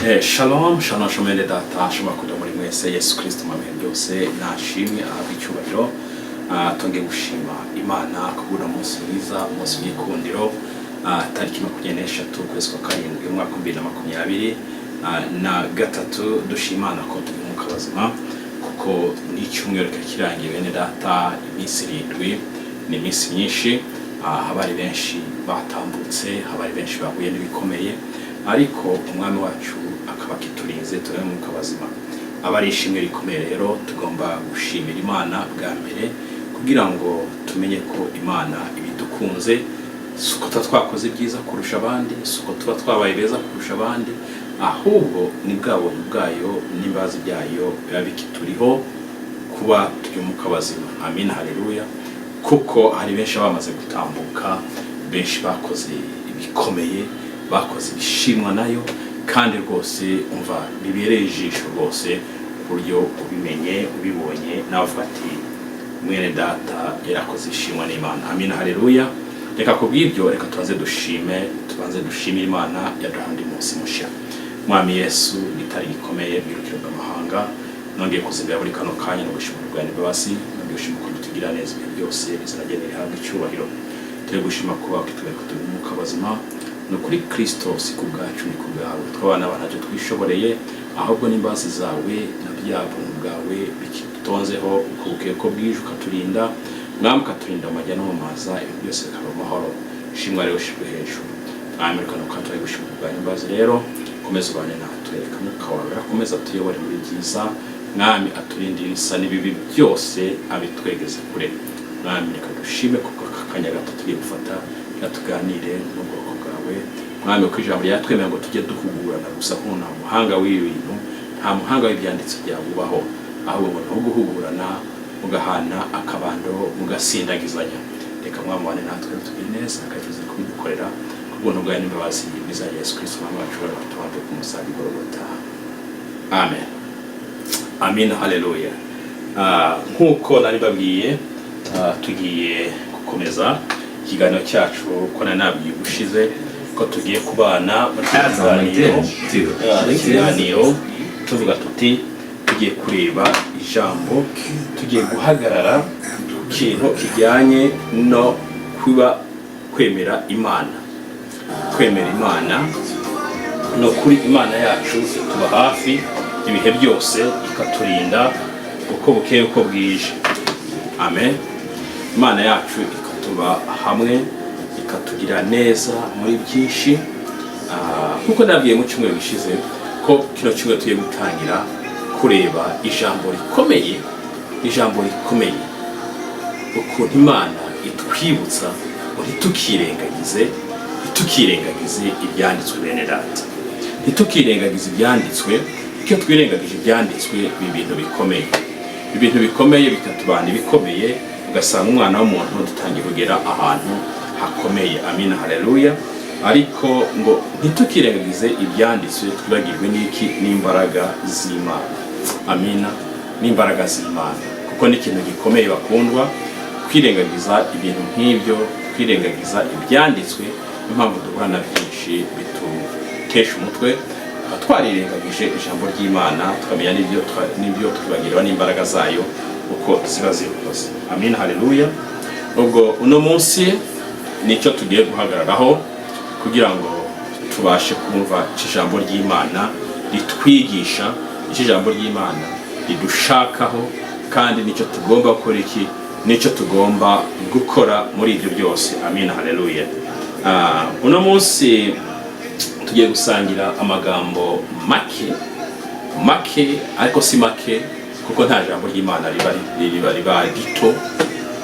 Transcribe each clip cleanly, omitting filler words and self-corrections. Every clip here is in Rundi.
Shalom shalom shalom data shobora kuja muri mwese. Yesu Kristo mu bihe byose nashimwe, ahabwe icyubahiro. Tongeye gushima Imana kubura umunsi mwiza, umunsi w'igikundiro, tariki 23 ukwezi kwa karindwi umwaka 2023. Dushima Imana ko turi mu mwuka bazima, kuko n'icyumweru kirangiye, bene data. Iminsi 7 ni iminsi myinshi. Habari benshi batambutse, habari benshi bahuye n'ibikomeye, ariko Umwami wacu akaba akiturinze, turi mu mwuka bazima, aba ari ishimwe rikomeye. Rero tugomba gushimira Imana bwa mbere kugira ngo tumenye ko Imana ibidukunze. Si uko tuba twakoze ibyiza kurusha abandi, si uko tuba twabaye beza kurusha abandi, ahubwo ni bwa buntu bwayo n'imbabazi byayo biba bikituriho kuba turi umwuka bazima. Amin, haleluya. Kuko hari benshi bamaze gutambuka, benshi bakoze ibikomeye, bakoze ibishimwa nayo, kandi rwose umva bibereye ijisho rwose, ku buryo ubimenye, ubibonye, nawe uvuga ati: "Mwene data yarakoze ishimwa n'Imana." Amin, haleluya. Reka kubw'ibyo, reka tubanze dushime, tubanze dushimire Imana yaduha undi munsi mushya. Mwami Yesu, gitari gikomeye, bwirukiro bw'amahanga, nongeye kuzimbira muri kano kanya no gushima ubwa imbabazi, nongeye gushima ukuntu tugira neza ibihe byose. Izina rye rihabwa icyubahiro. Turi gushima kuba ukitwereka turi umwuka bazima. Ni ukuri Kristo, si ku bwacu, ni ku bwawe. Twabana ntacyo twishoboreye, ahubwo n'imbabazi zawe na bya buntu bwawe bikitonzeho uko bukeye ko bwije, ukaturinda Mwami, ukaturinda amajya no mu maza, ibintu byose bikaba amahoro. Shimwa rero, ushirwe hejuru, Mwami. Reka nuko turi gushima ubwa imbabazi. Rero komeza ubane natwe, reka Mwuka wawe akomeza atuyobore muri byiza, Mwami, aturinde ibisa n'ibibi byose, abitwegeze kure. Mwami, reka dushime kuko aka kanya gato tugiye gufata, reka tuganire n'ubwoko bwawe, Mwami, ko ijambo ryatwemera ngo tujye duhugurana gusa, kuko nta muhanga w'ibi bintu, nta muhanga w'ibyanditswe byabubaho, ahubwo ngo ni uguhugurana, mugahana akabando, mugasindagizanya. Reka Mwami ubane natwe, tugire neza, akageza kubidukorera ku buntu bwawe n'imbabazi biza Yesu Kristo Umwami wacu watubambye ku musaraba i Golgotha. Amen, amin, haleluya. Nk'uko nari babwiye, tugiye gukomeza ikiganiro cyacu, ko nari nabwiye ubushize ko tugiye kubana muri iki Ads on kiganiro. LinkedIn too. Ikiganiro tuvuga tuti tugiye kureba ijambo, tugiye guhagarara ku kintu kijyanye no kuba kwemera Imana. Kwemera Imana ni ukuri, Imana yacu ituba hafi ibihe byose, ikaturinda uko bukeye uko bwije. Amen. Imana yacu ikatuba hamwe, ikatugira neza muri byinshi. Nkuko nabwiye mu cyumweru gishize ko kino cyumweru tugiye gutangira kureba ijambo rikomeye, ijambo rikomeye, ukuntu Imana itwibutsa ngo ntitukirengagize, ntitukirengagize ibyanditswe. Bene data, ntitukirengagize ibyanditswe. Iyo twirengagije ibyanditswe biba ibintu bikomeye, ibintu bikomeye bikatubana ibikomeye, ugasanga umwana w'umuntu dutangiye kugera ahantu hakomeye. Amina, haleluya. Ariko ngo ntitukirengagize ibyanditswe, twibagirwe n'iki? N'imbaraga z'Imana. Amina, n'imbaraga z'Imana, kuko ni ikintu gikomeye, bakundwa, kwirengagiza ibintu nk'ibyo, kwirengagiza ibyanditswe. Niyo mpamvu duhura na byinshi bitutesha umutwe, tukaba twarirengagije ijambo ry'Imana, tukamenya n'ibyo twibagirwa n'imbaraga zayo uko ziba zikoze. Amin, haleluya. Ubwo uno munsi nicyo tugiye guhagararaho kugira ngo tubashe kumva icyo ijambo ry'Imana ritwigisha, icyo ijambo ry'Imana ridushakaho, kandi nicyo tugomba gukora iki, nicyo tugomba gukora muri ibyo byose. Amin, haleluya. Uno munsi tugiye gusangira amagambo make make, ariko si make, kuko nta jambo ry'Imana riba rito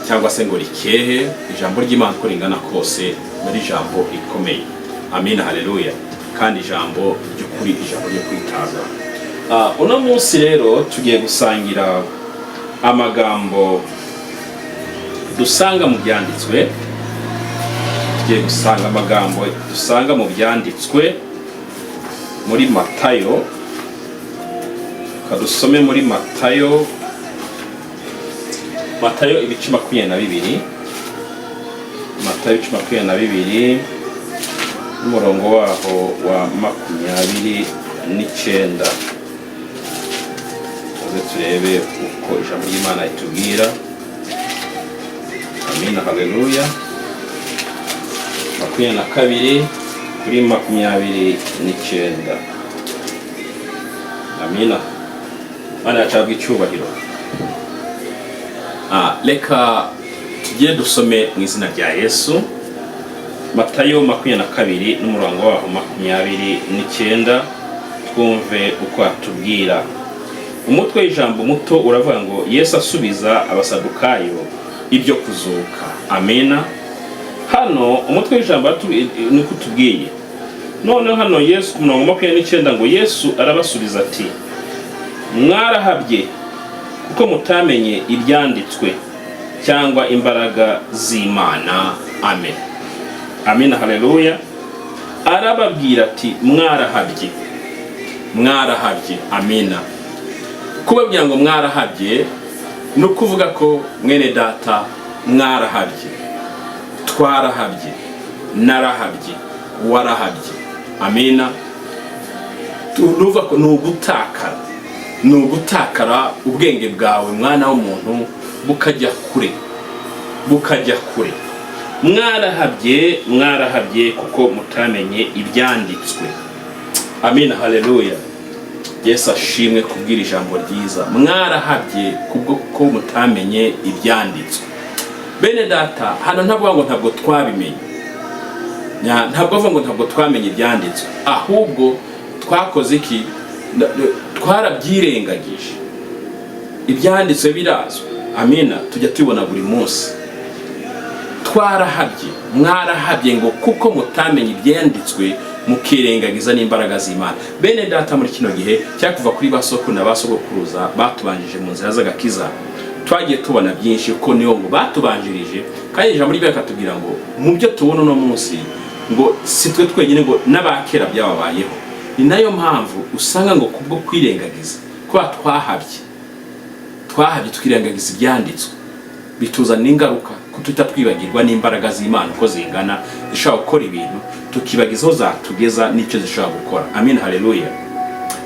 cyangwa se ngo rikehe. Ijambo ry'Imana uko ringana kose muri ijambo rikomeye. Amin, haleluya. Kandi ijambo ry'ukuri, ijambo ryo kwitabwaho. Uno munsi rero tugiye gusangira amagambo dusanga mu byanditswe. Tugiye gusanga amagambo dusanga mu byanditswe muri Matayo. Kadusome muri Matayo, Matayo ibice 22, Matayo ibice 22 n'umurongo waho wa makumyabiri 9. Tuze turebe uko ijambo ry'Imana ritubwira. Amina, haleluya. 22 kuri 29. Amina, Imana yacabwa icyubahiro. Reka tujye dusome mu izina rya Yesu. Matayo 22 n'umurongo waho 29, twumve uko atubwira. Umutwe w'ijambo muto uravuga ngo: "Yesu asubiza Abasadukayo ibyo kuzuka." Amena. Hano umutwe w'ijambo ni uko utubwiye. Noneho hano Yesu ku murongo 29 ngo: "Yesu arabasubiza ati: 'Mwarahabye kuko mutamenye ibyanditswe cyangwa imbaraga z'Imana.'" Amen, amen, haleluya. Arababwira ati: "Mwarahabye, mwarahabye." Amina. Kubabwira ngo mwarahabye ni ukuvuga ko, mwene data, mwarahabye, twarahabye, narahabye, warahabye. Amina. Nuvuga ko ni ugutakara, ni ugutakara ubwenge bwawe, mwana w'umuntu, bukajya kure, bukajya kure. Mwarahabye, mwarahabye kuko mutamenye ibyanditswe. Amina, haleluya. Yesu ashimwe kubwira ijambo ryiza. Mwarahabye kubwo ko mutamenye ibyanditswe. Bene data, hano ntavuga ngo ntabwo twabimenye. Ntabwo avuga ngo ntabwo twamenye ibyanditswe, ahubwo twakoze iki? Twarabyirengagije. Ibyanditswe birazwi, amina, tujya tubibona buri munsi. Twarahabye, mwarahabye ngo kuko mutamenye ibyanditswe, mukirengagiza n'imbaraga z'Imana. Bene data, muri kino gihe cyangwa kuva kuri ba sokuru na ba sogokuruza batubanjije mu nzira z'agakiza, twagiye tubona byinshi ko niyo ngo batubanjirije. Kandi ijambo ry'Imana rikatubwira ngo mu byo tubona uno munsi, ngo si twe twenyine, ngo n'abakera byababayeho. Ni nayo mpamvu usanga ngo kubwo kwirengagiza, kuba twahabye, twahabye tukirengagiza ibyanditswe, bituzanira ingaruka ko tuhita twibagirwa n'imbaraga z'Imana uko zingana, zishobora gukora ibintu, tukibagiza aho zatugeza n'icyo zishobora gukora. Amin, haleluya.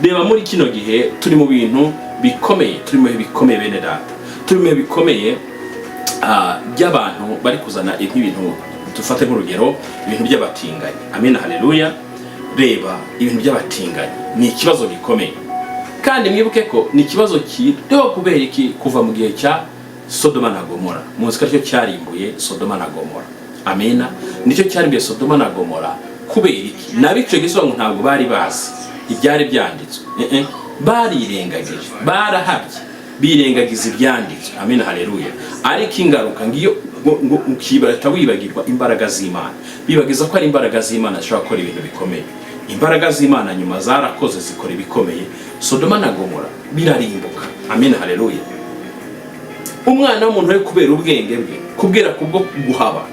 Reba, muri kino gihe turi mu bintu bikomeye, turi mu bihe bikomeye, bene data, turi mu bihe bikomeye by'abantu bari kuzana nk'ibintu, dufate nk'urugero ibintu by'abatinganyi. Amin, haleluya. Reba, ibintu by'abatinganyi ni ikibazo gikomeye. Kandi mwibuke ko ni ikibazo kiriho kubera iki? Kuva mu gihe cya Sodoma na Gomora. Muzi ko aricyo cyarimbuye Sodoma na Gomora. Amina. Nicyo cyarimbuye Sodoma na Gomora. Kubera iki? Nabico gisobanuro ngo ntabwo bari bazi ibyari byanditswe. Barirengagije, barahabye, birengagiza ibyanditswe. Amina, haleluya. Ariko ingaruka ngiyo, ngo ukibata wibagirwa imbaraga z'Imana, bibagiza ko ari imbaraga z'Imana zishobora gukora ibintu bikomeye. Imbaraga z'Imana nyuma zarakoze, zikora ibikomeye, Sodoma na Gomora birarimbuka. Amina, haleluya. Umwana w'umuntu we, kubera ubwenge bwe, kubwira kubwo guhaba,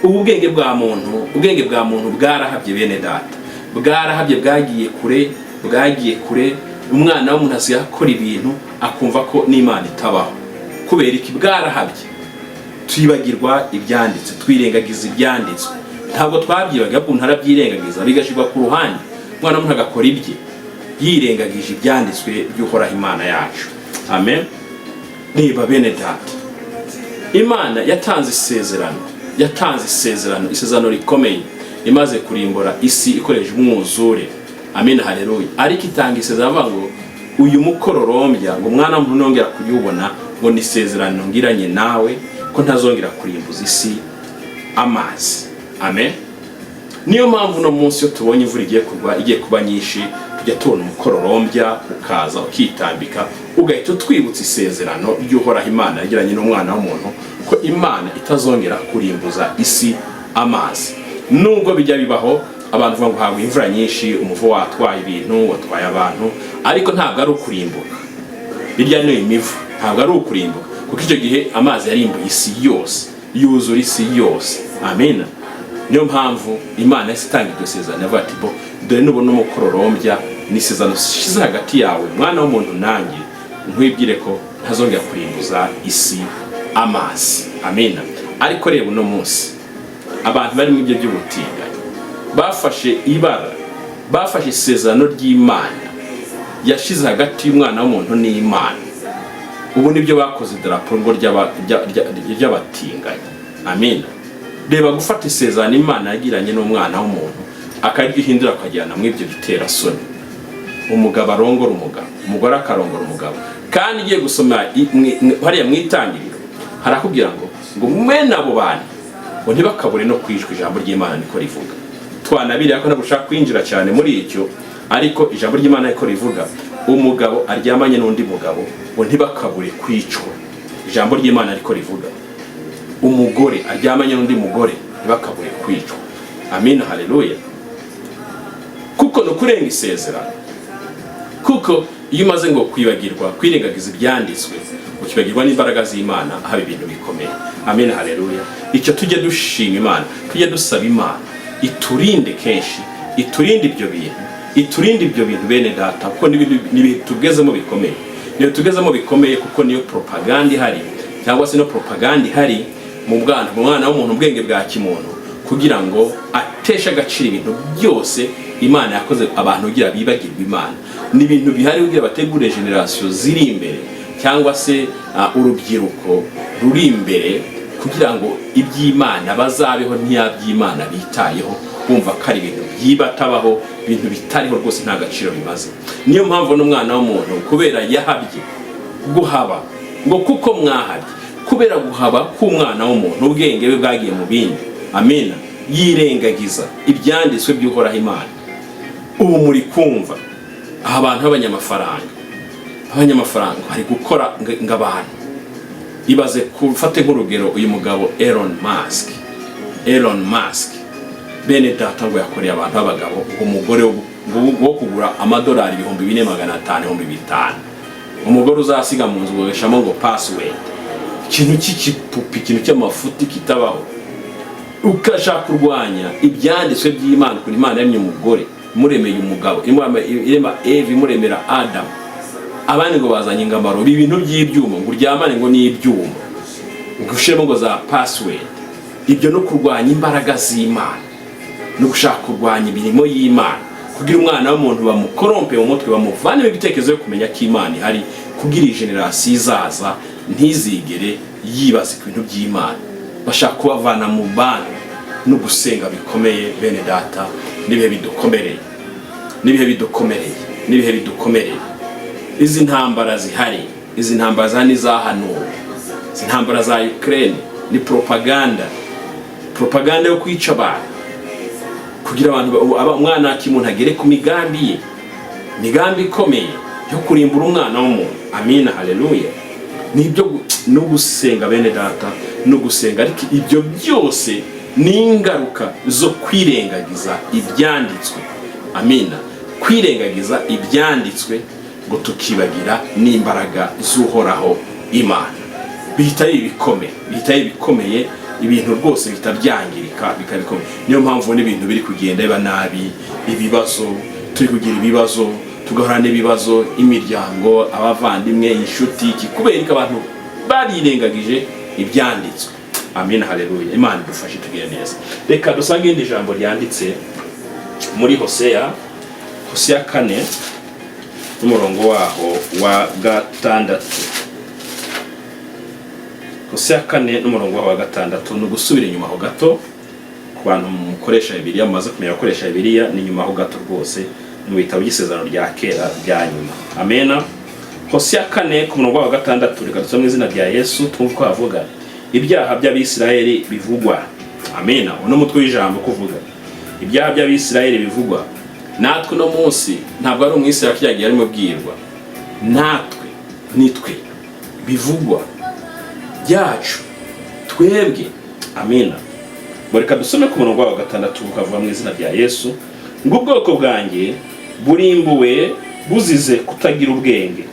ubu bwenge bwa muntu, ubwenge bwa muntu bwarahabye, bene data, bwarahabye, bwagiye kure, bwagiye kure. Umwana w'umuntu asigaye akora ibintu akumva ko n'Imana itabaho. Kubera iki? Bwarahabye, twibagirwa ibyanditswe, twirengagiza ibyanditswe. Ntabwo twabyibaga, ahubwo umuntu arabyirengagiza, bigashyirwa ku ruhande, umwana w'umuntu agakora ibye yirengagije ibyanditswe by'Uhoraho Imana yacu. Amen. Reba, bene data, Imana yatanze isezerano, yatanze isezerano, isezerano rikomeye, imaze kurimbura isi ikoresheje umwuzure. Amen, haleluya. Ariko itanga isezerano avuga ngo uyu mukororombya, ngo umwana w'umuntu nongera kuyubona, ngo ni isezerano ngiranye nawe ko ntazongera kurimbuza isi amazi. Amen. Niyo mpamvu uno munsi iyo tubonye imvura igiye kugwa, igiye kuba nyinshi, tujya tubona umukororombya ukaza ukitambika, ugahita utwibutsa isezerano ry'Uhoraho Imana yagiranye n'umwana w'umuntu, ko Imana itazongera kurimbuza isi amazi. Nubwo bijya bibaho, abantu bavuga ngo hagwa imvura nyinshi, umuvu watwaye ibintu, watwaye abantu, ariko ntabwo ari ukurimbuka. Birya ni imivu, ntabwo ari ukurimbuka, kuko icyo gihe amazi yarimbuye isi yose, yuzura isi yose. Amen. Niyo mpamvu Imana yahise itanga iryo sezerano, avuga ati: "Bo dore nubona umukororombya, ni isezerano ushize hagati yawe, mwana w'umuntu, nanjye, nkwibwire ko ntazongera kurimbuza isi amazi." Amina. Ariko reba uno munsi abantu bari mu ibyo by'ubutinganyi, bafashe ibara, bafashe isezerano ry'Imana. Yashize hagati y'umwana w'umuntu n'Imana. Ubu nibyo bakoze idarapo ngo ry'abatinganyi. Amina. Reba gufata isezerano Imana yagiranye n'umwana w'umuntu, akariryo uhindura ukajyana muri ibyo biterasoni. Umugabo arongora umugabo, umugore akarongora umugabo. Kandi ugiye gusoma hariya mu Itangiriro, harakubwira ngo mwene abo bantu ngo ntibakabure no kwicwa. Ijambo ry'Imana niko rivuga. Twanabiriya ko ntabwo ushaka kwinjira cyane muri icyo, ariko ijambo ry'Imana niko rivuga: umugabo aryamanye n'undi mugabo ngo ntibakabure kwicwa. Ijambo ry'Imana ariko rivuga: umugore aryamanye n'undi mugore ntibakabure kwicwa. Amina, haleluya. Kuko ni ukurenga isezerano, kuko iyo umaze ngo kwibagirwa, kwirengagiza ibyanditswe, ukibagirwa n'imbaraga z'Imana, haba ibintu bikomeye. Amen, haleluya. Icyo tujye dushima Imana, tujye dusaba Imana iturinde kenshi, iturinde ibyo bintu, iturinde ibyo bintu, bene data, kuko ni ibintu tugezemo bikomeye, ni ibintu tugezemo bikomeye, kuko niyo propaganda ihari, cyangwa se no propaganda ihari mu bwana, mu mwana w'umuntu, ubwenge bwa kimuntu, kugira ngo ateshe agaciro ibintu byose Imana yakoze, abantu kugira bibagirwe Imana. Ni ibintu bihari kugira bategure génération ziri imbere, cyangwa se urubyiruko ruri imbere, kugira ngo iby'Imana bazabeho ntiyaby'Imana bitayeho, bumva ko ari ibintu byibatabaho, ibintu bitariho rwose, nta gaciro bimaze. Niyo mpamvu n'umwana w'umuntu, kubera yahabye guhaba, ngo kuko mwahabye, kubera guhaba k'umwana w'umuntu, ubwenge bwe bwagiye mu bindi. Amina. Yirengagiza ibyanditswe by'Uhoraho Imana. Ubu muri kumva aha abantu b'abanyamafaranga bari gukora ngo abantu ibaze kufate nk'urugero uyu mugabo Elon Musk. Elon Musk, bene data, ngo yakoreye abantu b'abagabo umugore wo kugura amadolari 4,500, 5,000, umugore uzasiga mu nzu ugashamo ngo password, ikintu cy'ikipupi, ikintu cy'amafuti kitabaho. Ukashaka kurwanya ibyanditswe by'Imana, ukuntu Imana yaremye umugore, imuremeye umugabo, irema Eve, imuremera Adamu. Abandi ngo bazanye ingamaro ibintu by'ibyuma, ngo uryamane ngo n'ibyuma, ngo ushiremo ngo za password. Ibyo no kurwanya imbaraga z'Imana, no gushaka kurwanya imirimo y'Imana, kugira umwana w'umuntu bamukorompe mu mutwe, bamuvanemo ibitekerezo yo kumenya ko Imana ihari, kugira iyi génération izaza ntizigere yibaza ku bintu by'Imana. Bashaka kubavana mu bantu no gusenga bikomeye. Bene data, n'ibihe bidukomereye, n'ibihe bidukomereye, n'ibihe bidukomereye. Izi ntambara zihari, izi ntambara zihari n'izahanuwe, izi ntambara za Ukraine ni propaganda, propaganda yo kwica abantu, kugira abantu umwana kimuntu agere ku migambi ye, migambi ikomeye yo kurimbura umwana w'umuntu. Amina, haleluya. Nibyo no gusenga, bene data, no gusenga. Ariko ibyo byose ni ingaruka zo kwirengagiza ibyanditswe. Amina. Kwirengagiza ibyanditswe ngo tukibagira n'imbaraga z'Uhoraho Imana, bihita ari ibikomeye, bihita ari ibikomeye. Ibintu rwose bihita byangirika, bikaba bikomeye. Niyo mpamvu n'ibintu biri kugenda biba nabi, ibibazo turi kugira, ibibazo tugahora n'ibibazo, imiryango, abavandimwe, inshuti, iki, kubera ko abantu barirengagije ibyanditswe. Amina, haleluya. Imana idufashe tugire neza. Reka dusange irindi jambo ryanditse muri Hoseya, Hoseya 4 n'umurongo waho wa 6. Hoseya 4 n'umurongo waho wa 6. Ni ugusubira inyuma ho gato ku bantu mukoresha Bibiliya, mumaze kumenya gukoresha Bibiliya, ni nyuma ho gato rwose mu bitabo by'Isezerano rya Kera bya nyuma. Amena. Hoseya 4 ku murongo wa 6. Reka dusome mu izina rya Yesu, twumve uko havuga. Ibyaha by'Abisirayeli bivugwa. Amena. Uno mutwe w'ijambo kuvuga ibyaha by'Abisirayeli bivugwa. Natwe uno munsi, ntabwo ari Umwisirayeli cyagiye arimo bwirwa, natwe nitwe bivugwa byacu twebwe. Amina. Ngo reka dusome ku murongo wa 6, bukavuga mu izina rya Yesu ngo: "Ubwoko bwanjye burimbuwe buzize kutagira ubwenge.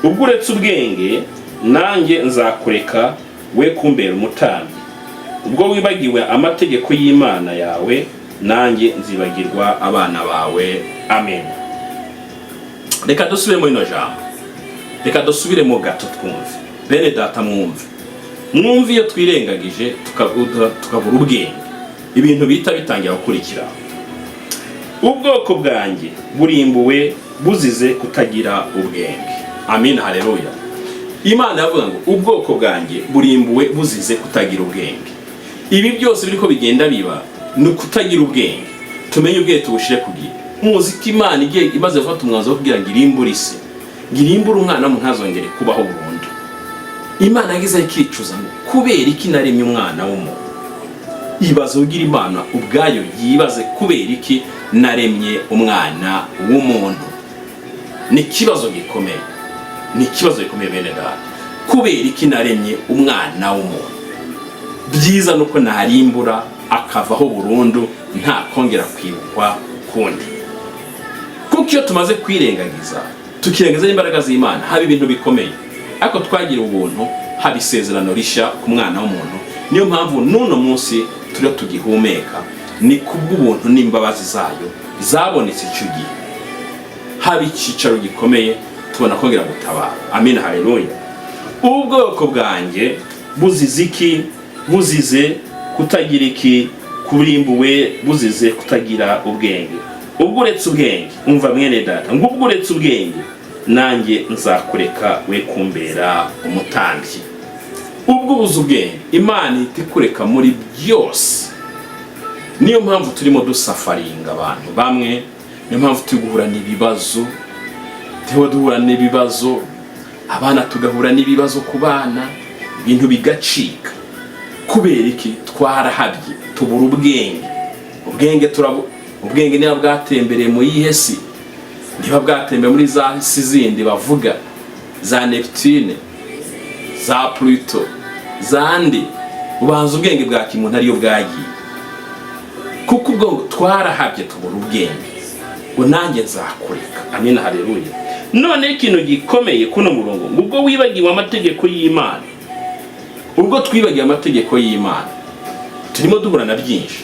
Ubwo uretse ubwenge, nanjye nzakureka we kumbera umutambyi. Ubwo wibagiwe amategeko y'Imana yawe, nanjye nzibagirwa abana bawe." Amen. Reka dusubire muri ino jambo, reka dusubiremo gato twumve. Bene data, mwumve, mwumve. Iyo twirengagije tukabura ubwenge, ibintu bihita bitangira gukurikira. Ubwoko bwanjye burimbuwe Buzize kutagira ubwenge. Amin, haleluya. Imana yavuga ngo ubwoko bwanjye burimbuwe buzize kutagira ubwenge. Ibi byose biriko bigenda biba ni ukutagira ubwenge. Tumenye ubwenge, tubushire ku gihe. Muzi ko Imana igiye imaze gufata umwanzuro wo kugira ngo irimbure isi, ngo irimbure umwana w'umuntu, ntazongere kubaho burundu. Imana yagize ikicuza ngo kubera iki naremye umwana w'umuntu? Ibaze ugira Imana ubwayo yibaze kubera iki naremye umwana w'umuntu. Ni ikibazo gikomeye, ni ikibazo gikomeye, bene data. Kubera iki naremye umwana w'umuntu? Byiza nuko narimbura akavaho burundu, nta kongera kwibukwa ukundi. Kuko iyo tumaze kwirengagiza, tukirengagiza n'imbaraga z'Imana, haba ibintu bikomeye. Ariko twagira ubuntu, haba isezerano rishya ku mwana w'umuntu. Niyo mpamvu n'uno munsi turiho tugihumeka, ni kubw'ubuntu n'imbabazi zayo zabonetse icyo gihe. Haba icyicaro gikomeye, tubona kongera gutabara. Amin, haleluya. Ubwoko bwanjye buzize iki? Buzize kutagira iki? Kurimbuwe buzize kutagira ubwenge. Ubwo uretse ubwenge, umva mwene data, ngo ubwo uretse ubwenge, nanjye nzakureka we kumbera umutambyi. Ubwo ubuze ubwenge, Imana ihita ikureka muri byose. Niyo mpamvu turimo dusufferinga abantu bamwe, niyo mpamvu turi guhura n'ibibazo, turiho duhura n'ibibazo, abana tugahura n'ibibazo ku bana, ibintu bigacika. Kubera iki? Twarahabye, tubura ubwenge. Ubwenge turabu, ubwenge niba bwatembereye mu yihe si, niba bwatembereye muri za si zindi bavuga, za Neptune, za Pluto, zandi, ubanza ubwenge bwa kimuntu ariyo bwagiye. Kuko ubwo twarahabye, tubura ubwenge, ngo nanjye nzakureka. Amina, haleluya. None ikintu gikomeye kuno murongo, ngo ubwo wibagiwe amategeko y'Imana, ubwo twibagiwe amategeko y'Imana, turimo duhura na byinshi,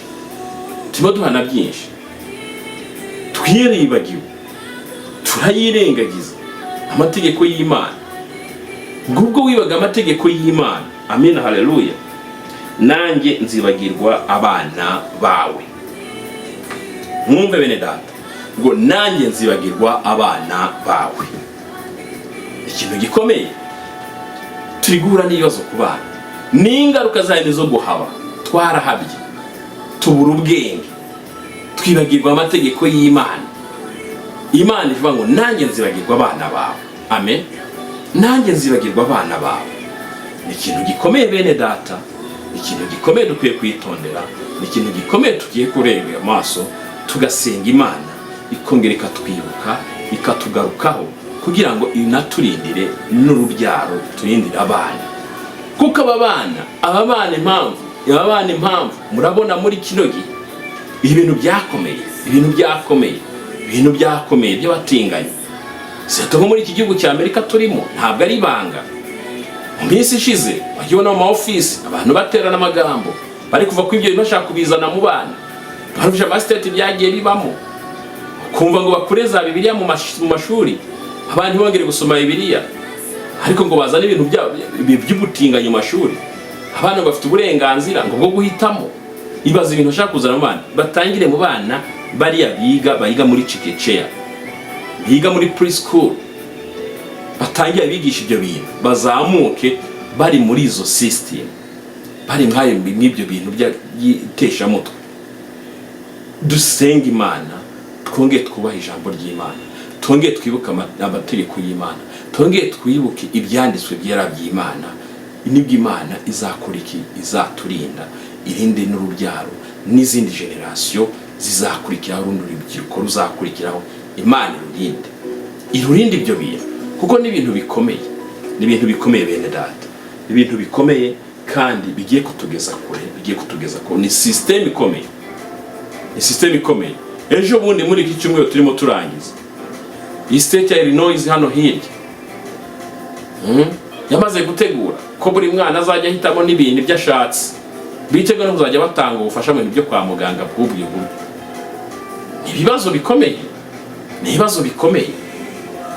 turimo duhura na byinshi. Twiribagiwe, turayirengagiza amategeko y'Imana. Ngo ubwo wibaga amategeko y'Imana, amina, haleluya, nanjye nzibagirwa abana bawe. Mwumve bene data, ngo nanjye nzibagirwa abana bawe. Ikintu gikomeye, turi guhura n'ibibazo ku bana, n'ingaruka zayo zo guhaba. Twarahabye, tubura ubwenge, twibagirwa amategeko y'Imana. Imana ivuga ngo nanjye nzibagirwa abana bawe. Amen. Nanjye nzibagirwa abana bawe. Ni ikintu gikomeye, bene data, ni ikintu gikomeye dukwiye kwitondera, ni ikintu gikomeye tugiye kurenga amaso, tugasenga Imana ikongera ikatwibuka, ikatugarukaho, kugira ngo inaturindire n'urubyaro, turindire abana. Kuko aba bana impamvu, aba bana impamvu murabona muri kino gihe ibintu byakomeye, ibintu byakomeye, ibintu byakomeye by'abatinganyi, surtout nko muri iki gihugu cya Amerika turimo, ntabwo ari ibanga. Mu minsi ishize wajya ubona mu ma ofisi abantu baterana amagambo, bari kuva kuri ibyo bintu bashaka kubizana mu bana. Barusha ama state byagiye bibamo, kumva ngo bakure za Bibiliya mu mashuri, abana ntibongere gusoma Bibiliya, ariko ngo bazane ibintu by'ubutinganyi mu mashuri. Abana bafite uburenganzira ngo bwo guhitamo. Ibaza ibintu bashaka kuzana mu bana. Batangire mu bana bariya biga, biga muri chekechea, biga muri preschool, batangire bigisha ibyo bintu, bazamuke bari muri izo system, bari nk'ayo mw'ibyo bintu by'iteshamutwe. Dusenga Imana, twongere twubahe ijambo ry'Imana, twongere twibuke amategeko y'Imana, twongere twibuke ibyanditswe byera by'Imana. Nibwo Imana izakora iki? Izaturinda, irinde n'urubyaro n'izindi génération zizakurikiraho, urundi rubyiruko ruzakurikiraho. Imana irurinde, irurinde ibyo bintu, kuko ni ibintu bikomeye, ni ibintu bikomeye, bene data, ibintu bikomeye kandi bigiye kutugeza kure, bigiye kutugeza kure. Ni system ikomeye, ni system ikomeye. Ejo bundi muri iki cyumweru turimo turangiza, iyi state ya Illinois hano hirya, yamaze gutegura ko buri mwana azajya ahitamo n'ibintu ibyo ashatse, biteguye no kuzajya batanga ubufasha mu bintu byo kwa muganga bw'ubwo buryo. Ni ibibazo bikomeye, ni ibibazo bikomeye,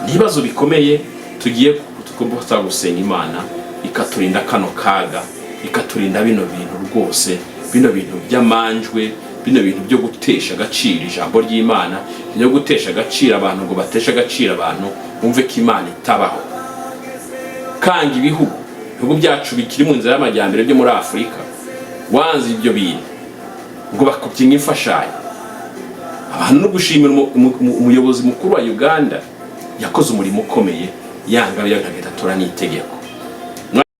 ni ibibazo bikomeye. Tugiye tugomba gusenga Imana ikaturinda kano kaga, ikaturinda bino bintu rwose, bino bintu by'amanjwe. Bino bintu byo gutesha agaciro ijambo ry'Imana, byo gutesha agaciro abantu, ngo bateshe agaciro abantu bumve ko Imana itabaho. Kanga ibihugu byacu bikiri mu nzira y'amajyambere byo muri Afurika, wanze ibyo bintu ngo bakubyinga imfashanyo abantu. No gushimira umuyobozi mukuru wa Uganda yakoze umurimo ukomeye, yanga agahita atora n'itegeko.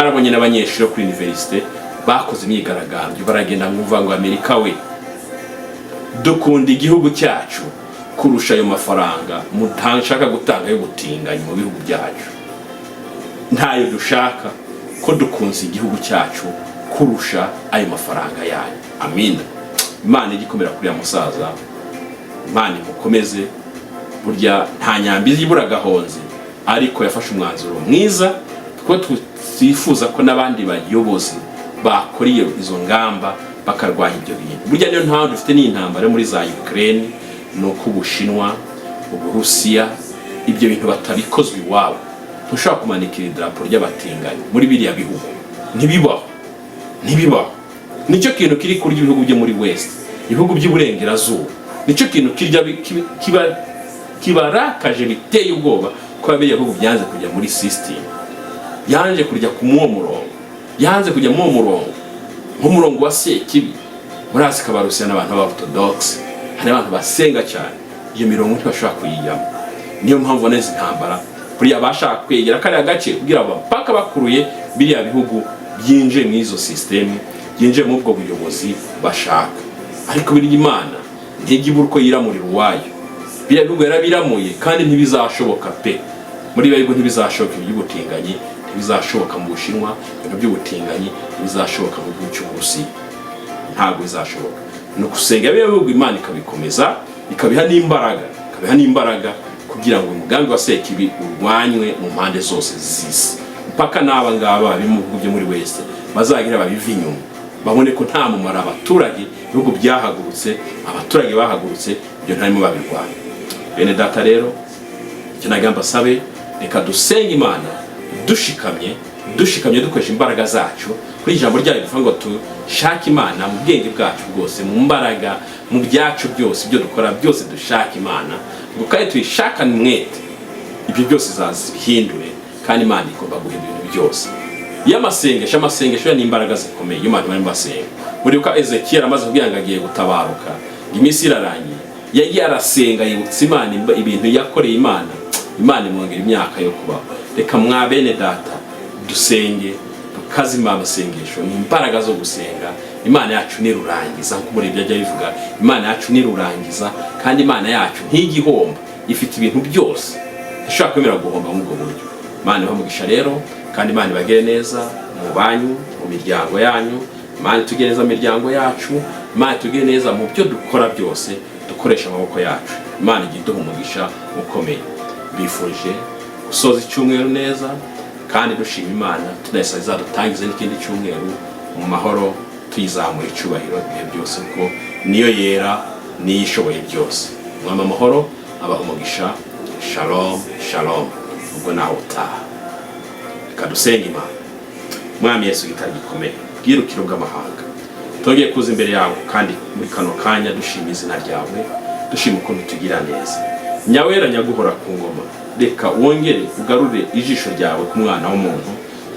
Mwarabonye n'abanyeshuri bo kuri université bakoze imyigaragambyo, baragenda nkumva ngo: "Amerika we, dukunda igihugu cyacu kurusha ayo mafaranga mutashaka gutanga y'ubutinganyi mu bihugu byacu. Ntayo dushaka, ko dukunze igihugu cyacu kurusha ayo mafaranga yanyu." Amina. Imana ijya ikomera kuri ya musaza, Imana imukomeze. Burya nta nyambi ibura agahonzi, ariko yafashe umwanzuro mwiza, kuko twifuza ko n'abandi bayobozi bakora izo ngamba, bakarwanya ibyo bintu. Burya niyo ntawe dufite n'intambara yo muri za Ukraine, ni uko Ubushinwa, Uburusiya, ibyo bintu batabikozwe iwabo. Ntushobora kumanika idarapo ry'abatinganyi muri biriya bihugu, ntibibaho, ntibibaho. Nicyo kintu kiri kurya ibihugu byo muri West, ibihugu by'iburengerazuba. Nicyo kintu kirya kibarakaje biteye ubwoba, ko biriya bihugu byanze kujya muri system, yanze kujya ku muwo murongo, yanze kujya muri uwo murongo, nk'umurongo wa Sekibi. Muri Asika Abarusiya n'abantu b'Orthodox, hari abantu basenga cyane, iyo mirongo ntibashobora kuyijyamo. Niyo mpamvu ubona izi ntambara, buriya bashaka kwegera kariya gace kugira ngo mpaka bakuruye biriya bihugu byinjiye muri izo système, byinjiye muri ubwo buyobozi bashaka. Ariko birya Imana ntijya ibura uko yiramurira uwayo. Biriya bihugu yarabiramuye, kandi ntibizashoboka pe. Muri biriya bihugu ntibizashoboka iby'ubutinganyi, ntibizashoboka mu Bushinwa ibintu by'ubutinganyi, ntibizashoboka mu gihugu cy'Uburusiya, ntabwo bizashoboka. Ni ugusenga biriya bihugu, Imana ikabikomeza, ikabiha n'imbaraga, ikabiha n'imbaraga kugira ngo umugambi wa Sekibi urwanywe mu mpande zose z'isi, mpaka n'aba ngaba bari mu bihugu byo muri West bazagira babive inyuma, babone ko nta mumaro. Abaturage, ibihugu byahagurutse, abaturage bahagurutse, ibyo ntarimo babirwanya. Bene data rero, icyo nagira mbasabe, reka dusenge Imana dushikamye, dushikamye, dukoresha imbaraga zacu. Kuri ijambo ryayo rivuga ngo dushake Imana mu bwenge bwacu bwose, mu mbaraga, mu byacu byose, ibyo dukora byose dushake Imana, ngo kandi tuyishakane umwete, ibyo byose izabihindure. Kandi Imana igomba guhindura ibintu byose. Iyo amasengesho ni imbaraga zikomeye. Iyo abantu barimo basenga, muribuka Ezekiyeli amaze kubwira ngo agiye gutabaruka, ngo iminsi irarangiye, yagiye arasenga, yibutsa Imana ibintu yakoreye Imana, Imana imwongera imyaka yo kubaho. Reka mwa bene data dusenge, tukazima amasengesho ni imbaraga zo gusenga. Imana yacu nirurangiza, nkuko muri ibyo ajya bivuga, Imana yacu nirurangiza, kandi Imana yacu ntigihomba, ifite ibintu byose, ntishobora kwemera guhomba muri ubwo buryo. Imana ibahe umugisha rero, kandi Imana ibagire neza mu banyu, mu miryango yanyu. Imana itugire neza mu miryango yacu, Imana itugire neza mu byo dukora byose, dukoresha amaboko yacu. Imana ijya iduha umugisha ukomeye. Bifurije gusoza icyumweru neza, kandi dushima Imana, tunayisaba izadutangize n'ikindi cyumweru mu mahoro, tuyizamura icyubahiro ibihe byose, kuko niyo yera, niyo ishoboye byose. Mwama amahoro, abaha umugisha. Shalom, shalom. Ubwo nawe utaha, reka dusenge Imana. Mwami Yesu, gitari gikomeye, bwirukiro bw'amahanga, twongeye kuza imbere yawe, kandi muri kano kanya dushima izina ryawe, dushima ukuntu tugira neza. Nyawera, nyaguhora ku ngoma, reka wongere ugarure ijisho ryawe ku mwana w'umuntu.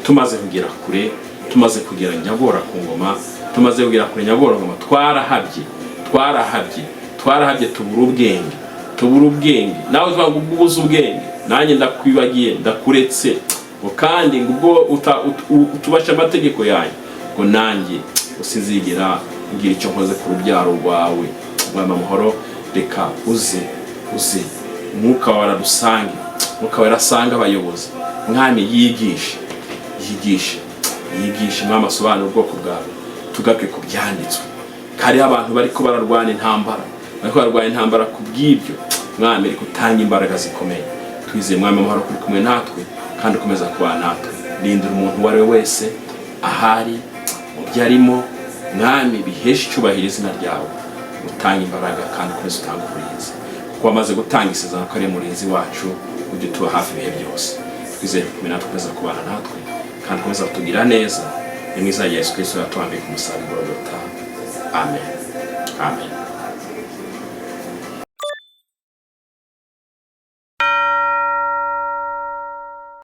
Tumaze kugera kure, tumaze kugera nyaguhora ku ngoma, tumaze kugera kure nyaguhora ku ngoma. Twarahabye, twarahabye, twarahabye, tubura ubwenge, tubura ubwenge. Nawe uvuga ngo ubwo ubuze ubwenge, nanjye ndakwibagiye, ndakuretse, ngo kandi ngo ubwo utubasha amategeko yanjye, ngo nanjye usinzigera ngira icyo nkoze ku rubyaro rwawe. Mwama amahoro, reka uze, uze Umwuka wawe aradusange, Umwuka wawe arasange abayobozi. Mwami, yigishe, yigishe, yigishe. Mwami, asobanure ubwoko bwawe, tugaruke ku byanditswe. Kariho abantu bariko bararwana intambara, bariko bararwana intambara ku bw'ibyo. Mwami, reka utange imbaraga zikomeye. Twizeye, Mwami amahoro, kuri kumwe natwe kandi ukomeza kubana natwe. Rindira umuntu uwo ari we wese ahari mu byo arimo, Mwami, biheshe icyubahiro izina ryawe. Utanga imbaraga kandi ukomeze utange uburinzi, kuko wamaze gutanga isezerano ko ari murinzi wacu, ujye utuba hafi ibihe byose. Twizeye kumwe natwe, ukomeza kubana natwe kandi ukomeza kutugira neza. Ni mu izina rya Yesu Kristo yatubambiye ku musaraba i Golgota. Amen. Amen.